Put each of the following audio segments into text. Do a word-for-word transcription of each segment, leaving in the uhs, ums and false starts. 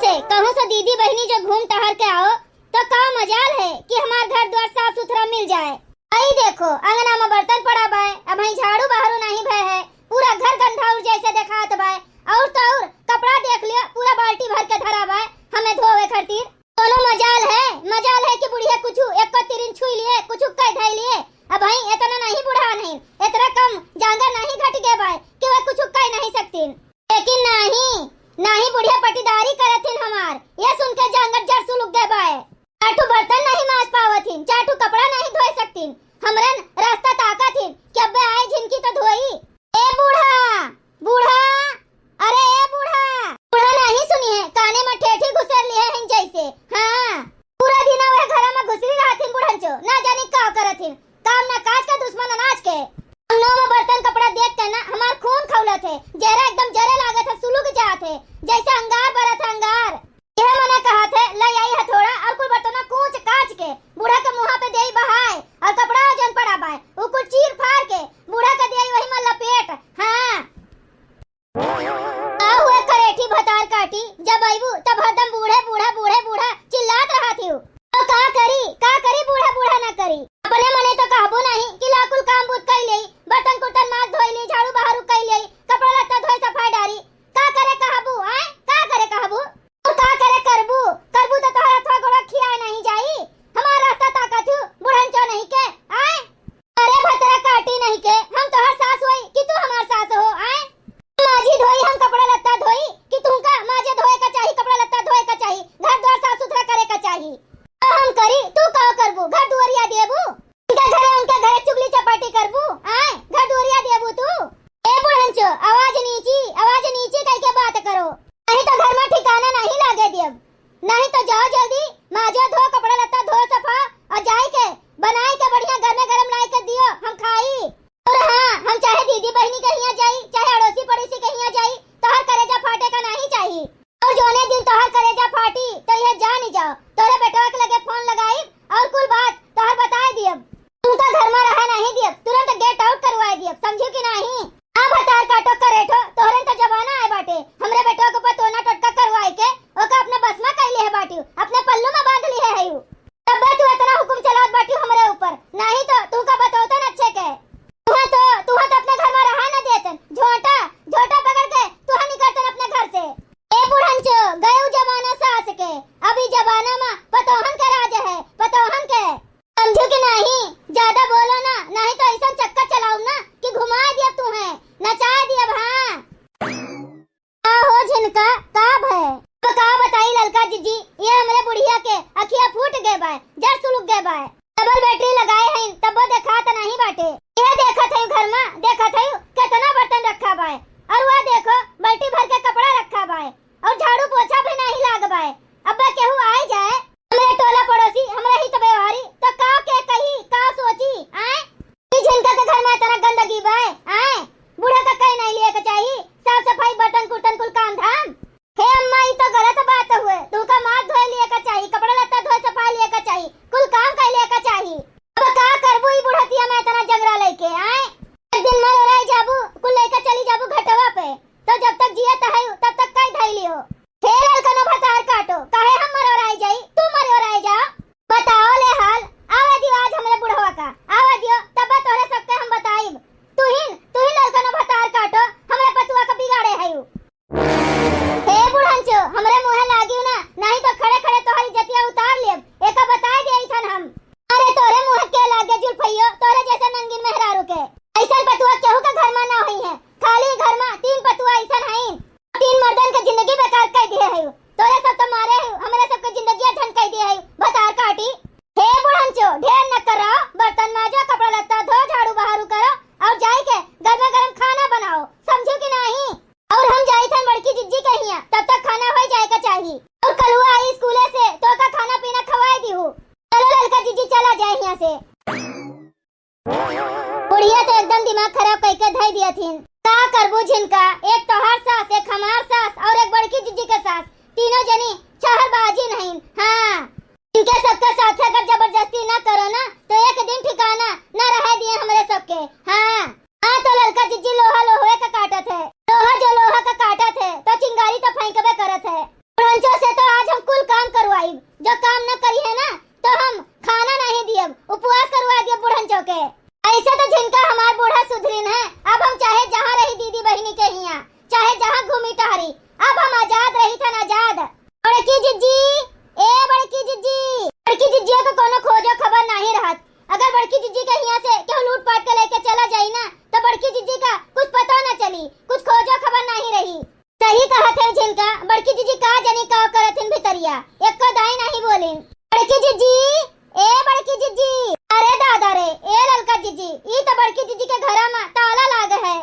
ए, कहूँ से दीदी बहिनी जो घूम टहर के आओ, तो का मजाल है कि हमार घर द्वार साफ सुथरा मिल जाए। आई देखो, अंगना में बर्तन पड़ा बाय, अबहीं झाड़ू बहारू नाहीं भय है, पूरा घर गंधाउर जैसे देखात बाय। और तो और कपड़ा देख लियो, पूरा बाल्टी भर के धरा बाय हमें धोवे खातिर। कोनो मजाल है, मजाल है कि बुढ़िया कुछ एको तिरिन छुई लिए, कुछ कह धई लिए। अबहीं इतना नाहीं बुढ़ा नहीं, इतना कम जांगर नाहीं घट गए बाय कि वह कुछ कह नाहीं सकतीन। लेकिन नाहीं, नाहीं बुढ़िया पटीदारी करत हिन हमार, यह सुन के जांगर जर सुलुक गए बाय। चार ठो बर्तन नाहीं माज पावत हिन, चार ठो कपड़ा नाहीं धोए सकतीन। हमरन रास्ता ताकत हिन कि अब्बे आए झिनकी तो धोई। ए बूढ़ा, बूढ़ा, अरे ए बूढ़ा। बूढ़ा नाहीं सुनी है, काने में ठेठी घुसेर लिए हैं जैसे। हाँ, पूरा दिन वह घर में घुसरी रहत हिन बुढ़नचो, ना जानी का करत हिन। काम ना काज का दुश्मन अनाज के। अंगनों में बर्तन कपड़ा देख के ना हमार खून खौलत है, जहरा एकदम जरे लागत है, सुलुक जात है, जैसे अंगार बरत है अंगार। यह मने कहत है, ले आई हथौड़ा और कुल बर्तनों कूच काच के बूढ़ा के मुँहा पे देई बहाए और कपड़ा जौन पड़ा बाय, उ कुल चीर फाड़ के बूढ़ा के देई वही में लपेट। हाँ। का हुए करेठी भतार काटी, जब अइबू तब हरदम बूढ़े बूढ़ा, बूढ़े बूढ़ा चिल्लात रहत हिउ। तो का करी, का करी, बूढ़ा बूढ़ा ना करी। अपने मने तो कहबू नहीं कि ला कुल काम बूत कई लेई, बर्तन कुर्तन माज धोई लेई, झाड़ू बहारू कई लेई, कपड़ा लत्ता धोई सफाई डारी। का करे कहबू, आय? का करे कहबू? और का करे करबू? करबू तो तोहर हथवा गोड़वा खियाए नहीं जाई। हमार रास्ता ताकत हूँ, बुढ़नचो नहीं के, आय? अरे भतरा काटी नहीं के, हम तोहर सास होई कि तू हमार सास हो, आय? माझी धोई हम कपड़ा लत्ता धोई कि तुमका माझे धोए का चाही, कपड़ा लत्ता धोए का चाही, घर द्वार साफ सुथरा करे का चाही। तो हम करी, तू का करबू, घर दुआरिया देबू? उनके घरे, उनके घरे चुगली चपाटी करबू, आय? घर दुआरिया देबू तू? ए बुढ़नचो, आवाज नीची, आवाज नीची कह के बात करो, नहीं तो घर में ठिकाना नहीं लागे देब। नहीं तो जाओ जल्दी, माजो धो, कपड़ा लत्ता धो सफा और जाए के बनाए के बढ़िया गरमे गरम लाए के दियो, हम खाई। और हाँ, हम चाहे दीदी बहिनी के हियाँ जाई, चाहे अड़ोसी पड़ोसी के हियाँ जाई, तोहर करेजा फाटे का नहीं चाही। और जोने दिन तोहर करेजा फाटी, तो यह जान ही जाओ, तोहरे बेटवा के लगे फोन लगाई और कुल बात तोहर बताए दियब। तुमका घर में रहा नहीं दियब, तुरंत get out करवाए दियब, समझू कि नहीं? हाँ भतार काटो करेठो, तोहरे तो जमाना आए बाटे, हमरे बेटवा के ऊपर टोना टोटका करवाए के ओका अपने बस में कइले है बाटियो, अपने पल्लू में बांध लिए है यू। तब तू इतना हुकुम चलात बाटियो हमरे ऊपर, नहीं तो तू का बतौतन अच्छे के। तुहा तो, तुहा तो अपने घर में रहा न देतन, झोंटा, झोंटा पकड़ के तुहा निकलतन अपने घर से। ए बुढ़नचो, गयो जमाना सास के, अभी जमाना में पतोहन के राज है, पतोहन के। समझू कि नहीं? ज्यादा बोलो ना, नहीं तो ऐसा चक्कर चलाऊ ना कि घुमा दिया तुहे, नचा दिया। हाँ। का हो झिनका, का भय? अब का बताई ललका जिज्जी, ये हमरे बुढ़िया के अखिया फूट गए बाय, जर सुलुक गए बाय। डबल बैटरी लगाए हैं, तबो देखात नहीं बाटे। ये देखत है घर में, देखत है कितना बर्तन रखा बाय, और वह देखो बाल्टी भर के कपड़ा रखा बाय, और झाड़ू पोछा भी नहीं लाग बाय। अब केहू आए जाए, हमरे टोला पड़ोसी, हमरे हित व्यवहारी, तो का के कही, का सोची, आए? ई झिनका के घर में इतना गंदगी बाय, आए? बूढ़ा का कहीं नहीं लिए के चाही, साफ सफाई, बर्तन कुर्तन, कुल काम धाम। हे अम्मा, ई तो गलत बात हुए, तू का माथ धोए लिए के चाही, कपड़ा लत्ता धोए सफाई लिए के चाही, कुल काम कर लिए के चाही। अब का करबू ई बुढ़तिया में इतना जंगरा लेके, आए? एक दिन मर ओराई जाबू, कुल लेके चली जाबू घटवा पे, तो जब तक जियत है तब तक कई धई लियो। हे ललकनो भतार काटो, काहे हम मरोराई जाई, तू मरोराई जा। बताओ ले हाल, आवे दियो आज हमरे बुढ़वा का, आवे दियो, तब तोहरे सबके हम बताइब। तू ही, तू ही ललकनो भतार काटो, हमरे पतुआ का बिगाड़े है यू। हे बुढ़नचो, हमरे मुँहे लागियो ना, नहीं तो खड़े खड़े तोहरी जतिया उतार लेब, एका बताए दे इथन हम। अरे तोरे मुँह के लागे जुल्फइयो, तोरे जैसे नंगीन मेहरारू के। ऐसन पतुआ केहू के घर में ना होई है, खाली घर में तीन पतुआ ऐसन हईन। तीन मर्दन के जिंदगी बेकार कर दिए है। तोरे सब तो मारे है, हमरे सब के जिंदगी झंड कर दिए है। भतार काटी। हे बुढ़नचो, ढेर न करो, बर्तन माजो, कपड़ा लत्ता धो, झाड़ू बहारू करो और जाए के गरमे गरम खाना बनाओ, समझू कि नहीं? और हम जाई थन बड़की जिज्जी के हियाँ, तब तक खाना हो जाए के चाही। और कलुआ आई स्कूले से, तो का खाना पीना खवाए दीहू। चलो ललका जिज्जी, चला जाए हियाँ से। बुढ़िया तो एकदम दिमाग खराब कइके धई दिया थीन। का करबू झिनका, एक तोहार सास, एक हमार सास और एक बड़की जिज्जी के सास, तीनों जनी छहर बाजी नहीं। हाँ, इनके सबके साथे अगर जबरदस्ती ना करो ना, तो एक दिन ठिकाना ना रहे दिए हमरे सबके। हाँ, हाँ, तो ललका जिज्जी लोहा लोहे का काटत है, लोहा जो लोहा का काटत है, तो चिंगारी तो फेंकबे करत है। बुढ़नचो से तो खाइब। जो काम न करिहैं ना, तो हम खाना नहीं दियब, उपवास करवा दियब बूढ़न चौके। ऐसे तो झिनका हमार बूढ़ा सुधरिन है, अब हम चाहे जहाँ रही दीदी बहिनी के हियाँ, चाहे जहाँ घूमी टहरी, अब हम आजाद रहित हन, आजाद। बड़की जिज्जी, ए बड़की जिज्जी, बड़की जिज्जिया के कोनो खोजो खबर नहीं रहत। अगर बड़की जिज्जी के हियाँ से केहू लूट पाट के लेके चला जाई ना, तो बड़की जिज्जी का कुछ पता न चली, कुछ खोजो खबर नहीं रही। सही कहत है झिनका, बड़की जिज्जी का जानी का करत हिन भितरिया, एको दाई नहीं बोलिन। बड़की जिज्जी, ए बड़की जिज्जी, अरे दादा रे, ए ललका जिज्जी, ई तो बड़की जिज्जी के घरा में ताला लाग है।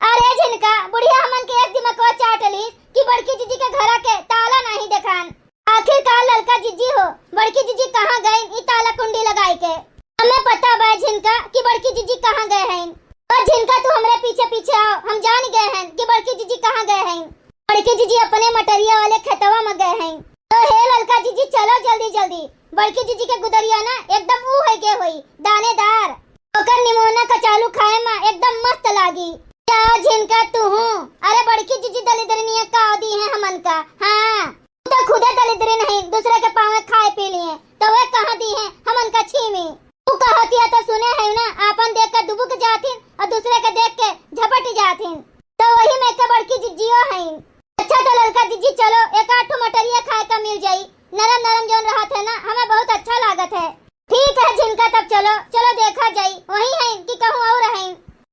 अरे झिनका, बुढ़िया हमन के एक दिमकवा चाट लीस कि बड़की जिज्जी के घरा के ताला नहीं देखान। आखिरकार ललका जिज्जी हो, बड़की जिज्जी कहाँ गइन ई ताला कुंडी लगाई के? हमें पता बा झिनका कि बड़की जिज्जी कहाँ गए हैं। और झिनका तू हमरे पीछे पीछे आओ, हम जान गए हैं कि बड़की जिज्जी कहाँ गए हैं। बड़की जिज्जी अपने मटरिया वाले खेतवा में गए हैं। तो हे ललका जिज्जी चलो जल्दी जल्दी, बड़की जिज्जी के गुदरिया ना एकदम ऊ है गे होई, दानेदार। ओकर निमोना कचालू खाए में एकदम मस्त लागी। क्या झिनका तू हूँ? अरे बड़की जिज्जी दलिद्रनिया का दी है हमन का? हाँ, तू तो खुदे दलिद्री नहीं, दूसरे के पावे खाए पी लिए, तो वे कहाँ दी है हमन का छीमी? तू कहतिया तो सुने है ना, आपन देख के दुबुक जाथिन और दूसरे के देख के झपट जाथिन। तो वही में के बड़की जिज्जियो हैं। अच्छा तो ललका जिज्जी चलो, एक आध ठो मटरिया खाए का मिल जाई, नरम नरम जौन रहत है ना, हमें बहुत अच्छा लागत है। ठीक है झिनका, तब चलो, चलो देखा जाई, वही हैं कि कहूँ और हैं।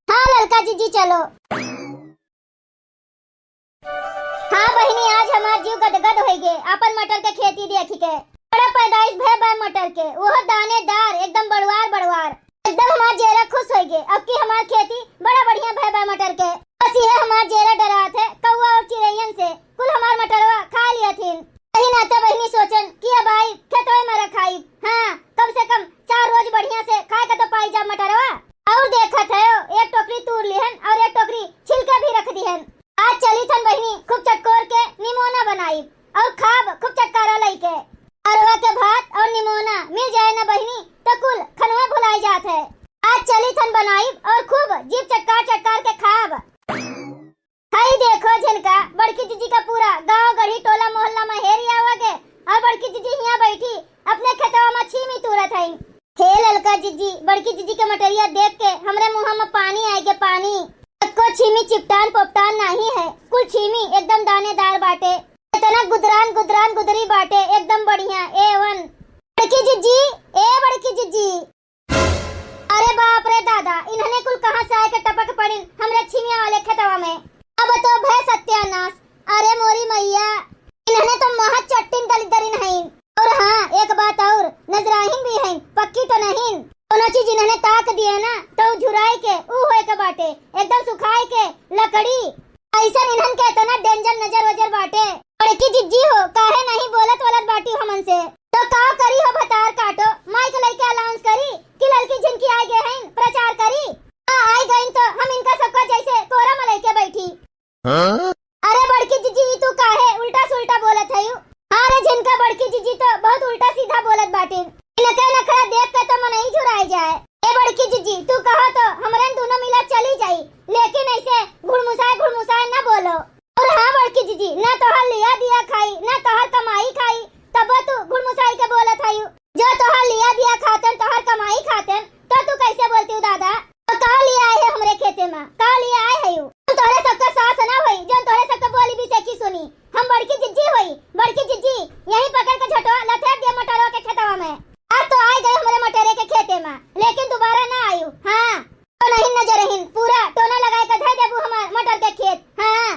हाँ ललका जिज्जी चलो। हाँ बहिनी, आज हमार जीव गदगद होइ गे, आपन मटर के खेती देखि के। बड़ा पैदाइश भय बा मटर के, ओहो दानेदार, एकदम बड़वार बड़वार। एकदम हमार जेरा खुश होइ गे, अब की हमार खेती बड़ा बढ़िया भय बा मटर के। बस इहे हमार जेरा डरात है कौआ और चिरैयन से, कुल हमार मटरवा खा लियथिन। यही नाते बहिनी सोचन कि अब आई खेतवे में रखाई, हाँ, कम से कम चार रोज बढ़िया से खाए के तो पाई जा मटरवा। और देखत है, एक टोकरी तूर लिहन और एक टोकरी छिलके भी रख दिहन। आज चली थन बहिनी, खूब चटकोर के निमोना बनाई और खाब खूब चटकारा लइके। अरवा के भात और निमोना मिल जाए ना बहिनी, तो कुल खनवा भुलाई जात है। आज चली थन बनाई और खूब जीभ चटकार चटकार के खाब। हई देखो झिनका, बड़की जिज्जी का पूरा गांव गढ़ी टोला मोहल्ला में हेरी आवा गे, और बड़की जिज्जी हियां बैठी अपने खेतवा में छीमी तूरत हई। हे ललका जिज्जी, बड़की जिज्जी के मटरिया देख के हमरे मुंह में पानी आए गे, पानी। एको छीमी चिपटान पोपटान नाही है, कुल छीमी एकदम दानेदार बाटे। इतना गुदरान गुदरान गुदरी बाटे, एकदम बढ़िया, ए वन। बड़की जिज्जी, ए बड़की जिज्जी। अरे बाप रे दादा, इन्हने कुल कहाँ से आए के टपक पड़िन हमरे छिमिया वाले खेतवा में। अब तो भय सत्यानाश। अरे मोरी मैया, इन्हने तो महत चट्टिन दलिद्दरिन हईन। और हाँ, एक बात और, नजराहिन भी हईन, पक्की तो नहीं। कोनो चीज इन्हने ताक दिए ना, तो उ झुराए के, ऊ होए के बाटे, एकदम सुखाए के लकड़ी। ऐसन इन्हन के इतना danger नजर वजर बाटे। बड़की जिज्जी हो, काहे नहीं बोलत वलत बाटी हमन से? तो का करी हो भतार काटो, माइक लइके announce करी कि ललकी झिनकी आए गए हैं, प्रचार करी। आ, आए गईन तो हम इनका सबका जैसे कोरा में लइके बैठी। हाँ? अरे बड़की जिज्जी, ई तू काहे उल्टा सुल्टा बोलत हयू? हाँ रे झिनका, बड़की जिज्जी तो बहुत उल्टा सीधा बोलत बाटिन। इनके नखरा देख के तो मनई झुराए जाए। ए बड़की जिज्जी, तू कहो तो हमरन दोनों मिला चली जाई, लेकिन ऐसे घुड़मुसाए घुड़मुसाए न बोलो। और हाँ बड़की जिज्जी, ना तोहर लिया दिया खाई, ना तोहर कमाई खाई, तबो तू घुड़मुसाई के बोलत हयू। जो तोहर लिया दिया खातन, तोहर कमाई खातन, तो तू कैसे बोलती हूँ दादा? तो का लिया आए है हमरे खेते में? का लिया आए है यू? हम तोहरे सबके सास ना होई, जो तोहरे सबके बोली भी सेखी सुनी। हम बड़की जिज्जी होई, बड़की जिज्जी। यहीं पकड़ के झटवा लथेर दिया मटरवा के खेतवा में। आज तो आए गए हमरे मटरे के खेते में, लेकिन दोबारा ना आयु। हाँ, तो नहीं नजर रहिन, पूरा टोना लगाए के धर देबू हमार मटर के खेत। हाँ।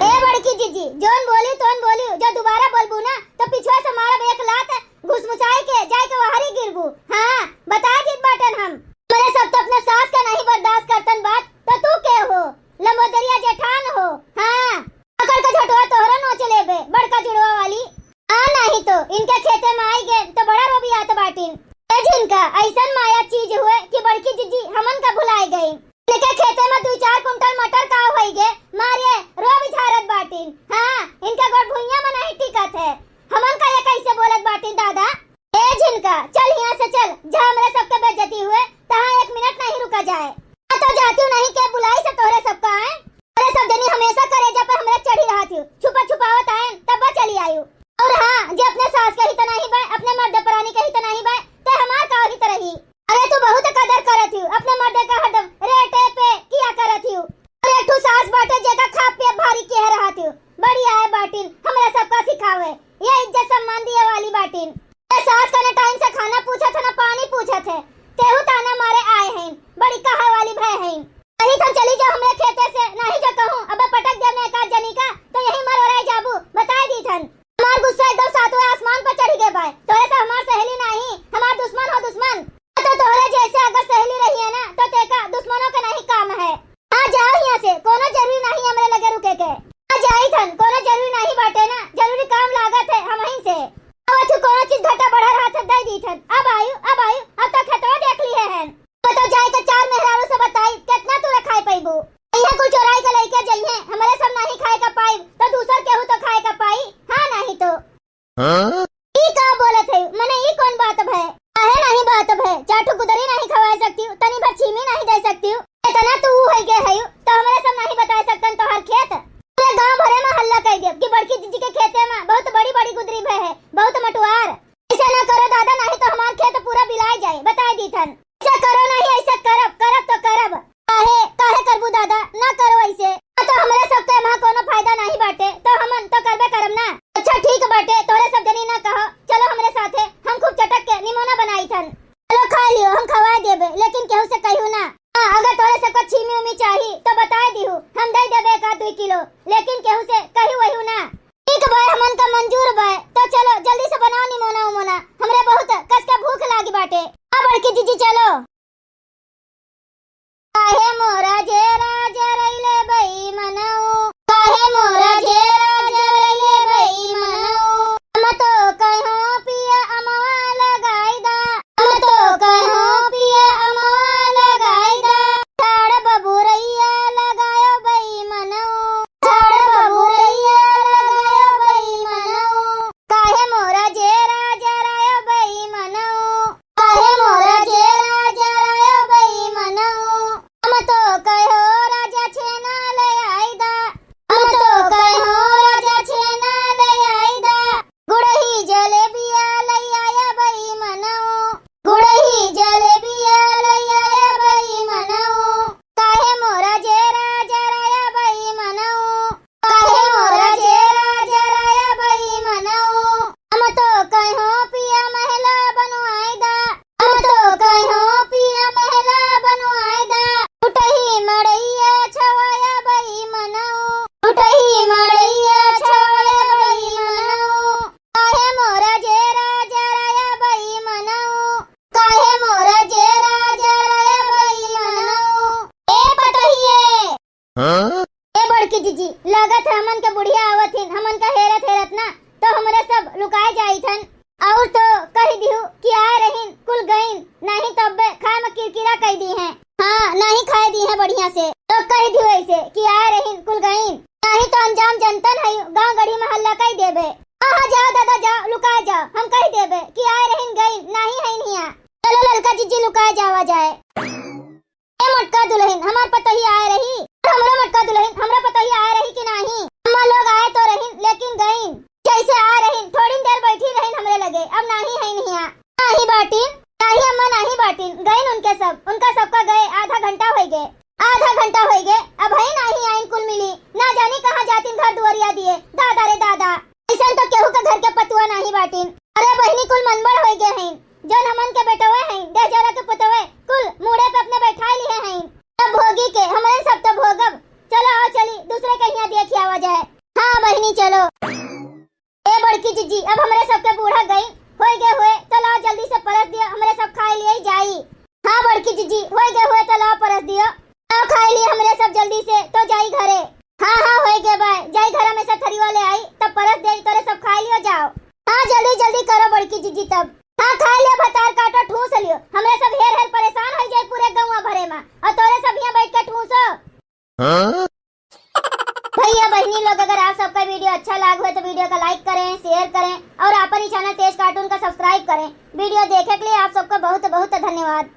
ए बड़की जिज्जी, जोन बोली तोन बोली, जो दोबारा बोलबू ना तो पिछुआ से मारब एक लात, घुसमुसाई के जाए के वहारी गिरबू। हाँ, बता दीत बाटन हम। हमरे सब तो अपने सास का नहीं बर्दाश्त करतन बात, तो तू के हो? लंबोदरिया जेठान हो। हाँ, पकड़ के झटवा तोहरो नोच लेबे, बड़का जुड़वा वाली। आ नहीं तो इनके खेते में आई गए तो बड़ा रोबियात बाटिन। ए झिनका, ऐसन माया चीज हुए कि बड़की जिज्जी हमन का भुलाए गई। इनके खेते में दुई चार कुंटल मटर का होई गे, मारे रोब झारत बाटिन। हाँ, इनके गोड़ भुइयां में नहीं टिकत है। हमन का ये कैसे बोलत बाटिन दादा? ए झिनका, चल हियां से चल, जहाँ हमरे सबके बेइज्जती हुए, तहाँ एक मिनट नहीं रुका जाए। आ तो जाती हूँ नहीं के बुलाई से तोहरे सबका आए। अरे सब जनी हमेशा करेजा पे हमरे कोनो जरूरी नाहीं बाटे ना, जरूरी काम लागत है हमहीं से। अब तू कोनो चीज घटा बढ़ा रहा था, दे दी थन। अब आयु, अब आयु, अब तो खेतवा देख ली है। अब तो जाए के चार मेहरारू से बताई, कितना तू खाए पैबू। इहे कुल चोराई के लइके जइहे, हमरे सब नाहीं खाए का पाई, तो दूसर केहू तो खाए का पाई, हाँ नाहीं तो। हाँ? ई का बोलत है? मने ई कौन बात भय? काहे नाहीं बात भय? चार ठो गुदरी नाहीं खवाए सकती हूँ, तनी भर छीमी नाहीं दे सकती हूँ। इतना तू ऊ है गे है, तो हमरे सब नाहीं बताए सकतन तोहार खेत। पूरे गांव भरे में हल्ला कर दिया कि बड़की जीजी के खेते में बहुत बड़ी बड़ी गुदरी भय है, बहुत मटुआर। ऐसे ना करो दादा, नाहीं तो हमार खेत पूरा बिलाए जाए, बताए दी थन। ऐसे करो नाहीं, ऐसे करब, करब तो करब। काहे, काहे करबू दादा, ना करो ऐसे। ना तो हमरे सब के वहाँ कोनो फायदा नाहीं बाटे, तो हमन तो करबे करब ना। अच्छा ठीक बाटे, तोरे सब जनी ना कहो, चलो हमरे साथे, हम खूब चटक के निमोना बनाई थन। चलो खा लियो, हम खवाए देबे, लेकिन केहू से कहियो ना। हाँ, अगर तोरे सबका छीमी उमी चाही तो बताए दिहू, हम दे देबे एक आध दुई किलो, लेकिन केहू से कहियो वहियो ना। ठीक बा, हमन का मंजूर बा, तो चलो जल्दी से बनाओ निमोना उमोना, हमरे बहुत कस के भूख लागी बाटे। हाँ बड़की जीजी चलो। काहे मोरा जेरा जरैले बई मनऊ, काहे मोरा जेरा जरैले बई मनऊ। हम तो कहो पिया अमवा लगाई दा, हम तो कहो पिया अमवा लगाई दा। झाड़ बबुरैया लगायो बई मनऊ, झाड़ बबुरैया लगायो बई मनऊ। काहे मोरा जेरा जरायो बई मनऊ, काहे मोरा जेरा जरायो बई मनऊ। हम तो कहो राजा छेना ले आई दा, हम तो कहो राजा छेना ले आई दा। गुड़ही जलेबिया ले आया बई मनऊ, गुड़ही जलेबिया ले आया बई मनऊ। काहे मोरा जेरा जराया बई मनऊ, काहे मोरा जेरा जराया बई मनऊ। हम तो कहो पिया महला बनवाई दा, हम तो कहो पिया महला बनवाई दा। टूटही मड़ैया छवाया बई मनऊ, टूटही मड़ैया छवाया बई मनऊ। काहे मोरा जेरा जराया बई मनऊ, काहे मोरा जेरा जराया बई मनऊ। ए पतोहिए। हाँ? ए बड़की जीजी, लागत है हमन के बुढ़िया आवत हिन, हमन का हेरत हेरत ना, तो हमरे सब लुकाए जाइत हन। और तो कह दिहु कि आए रहिन, कुल गइन, नाहीं तो अब्बे खाए में किरकिरा कई दी हैं। हाँ, नाहीं खाए दी हैं बढ़िया से, तो कह दिहु ऐसे कि आए रहिन, कुल गइन, नाहीं तो अंजाम जनतन है, गांव गढ़ी में हल्ला कई देबे। हाँ, हाँ, जाओ दादा, जाओ, लुकाए जाओ, हम कह देबे कि आए रहिन, गइन, नाहीं है हियाँ। चलो ललका जीजी, लुकाए जावा जाए। ए मोटका दुलहिन, हमार पतोही आए रही? और हमरो मोटका दुलहिन, हमरा पतोही आए रही कि नाहीं? अम्मा लोग आए तो रहिन, लेकिन गइन। जैसे आए रहिन, थोड़ी देर बैठी रहिन हमरे लगे, अब नाहीं है हियाँ। नाहीं बाटिन, नाहीं अम्मा, नाहीं बाटिन, गइन उनके सब, उनका सबका गए आधा घंटा होइ गए, आधा घंटा होइ गए, अबहीं नाहीं आइन कुल मिली, ना जानी कहाँ जातिन घर दुआरिया दिए, दादा रे दादा। अइसन तो केहू के घर के पतुआ नाहीं बाटिन। अरे बहिनी, कुल मनबढ़ होइ गए हैं, जौन हमन के बेटवे हैं, देह जरा के पुतवे, कुल मूड़े पे अपने बैठाए लिए हैं। तब भोगी के, हमरे सब तो भोगब। चलो आओ चली, दूसरे के हियाँ देखि आवा जाए। हाँ बहिनी, चलो। ए बड़की जीजी, अब हमरे सबके बूढ़ा गई, होइ गए हुए, तो लाओ जल्दी से परस दियो, हमरे सब खाए लिए जाई। हाँ बड़की जीजी, होइ गए हुए, तो लाओ परस दियो, लाओ खाए लिए हमरे सब जल्दी से, तो जाई घरे। हाँ, हाँ, होइ गए बाय, जाई घरा में से थरिवा ले आई, तब परस देई, तोरे सब खाए लियो जाओ। हाँ, जल्दी, जल्दी करो बड़की जीजी तब। हाँ, खाए लियो, भतार काटो, ठूस लियो, हमरे सब हेर हेर परेशान होइ जाई पूरे गौवा भरे में, और तोरे सब हियाँ बैठ के ठूसो। हाँ? भैया बहिनी लोग, अगर आप सबका video अच्छा लाग हो तो video का like करें, share करें और आपन ही channel तेज cartoon का subscribe करें। Video देखे के लिए आप सबका बहुत बहुत धन्यवाद।